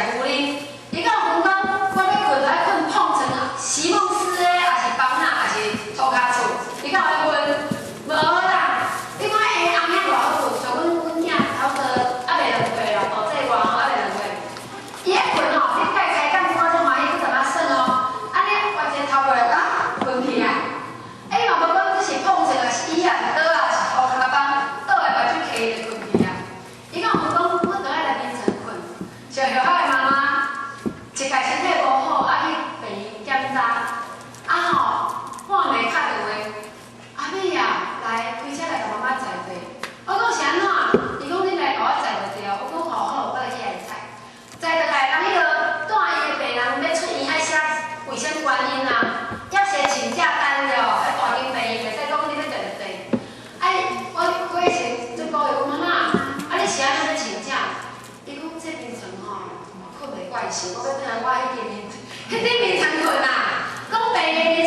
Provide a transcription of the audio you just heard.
牛奶。伊敢有分講，我欲睏就愛睏膨床啊，席夢思的，抑是房仔，抑是塗跤厝？伊敢有愛問？無啦。你看伊翁仔偌好睏，像阮囝差不多猶未2歲啦，大細我吼猶未兩歲。伊愛睏吼，你共伊開講，我足歡喜，閣踮遐耍哦。按呢，我一个頭過來啊，睏去啊。欸，伊嘛無講這是膨床，抑是椅仔，是桌仔，是塗跤房，倒來目睭開就睏去啊。伊敢有問講，我倒愛來眠床睏。上後仔的媽媽一擺身體無好，啊去病院檢查，啊吼，半暝敲電話，阿美啊，來開車來共媽媽載回。我講是按怎？伊講你來共我載就對。我講好好，我來去來載。載倒來，人彼個帶伊的病人欲出院愛寫為啥物原因啊？要寫請假單了，喺大間病院袂使講你欲載就載。哎，我過前就講伊講媽媽，啊你是按怎欲請假？伊講這眠床吼，睏袂慣勢，我欲轉來我彼間眠，彼頂眠床睏啊。講病院眠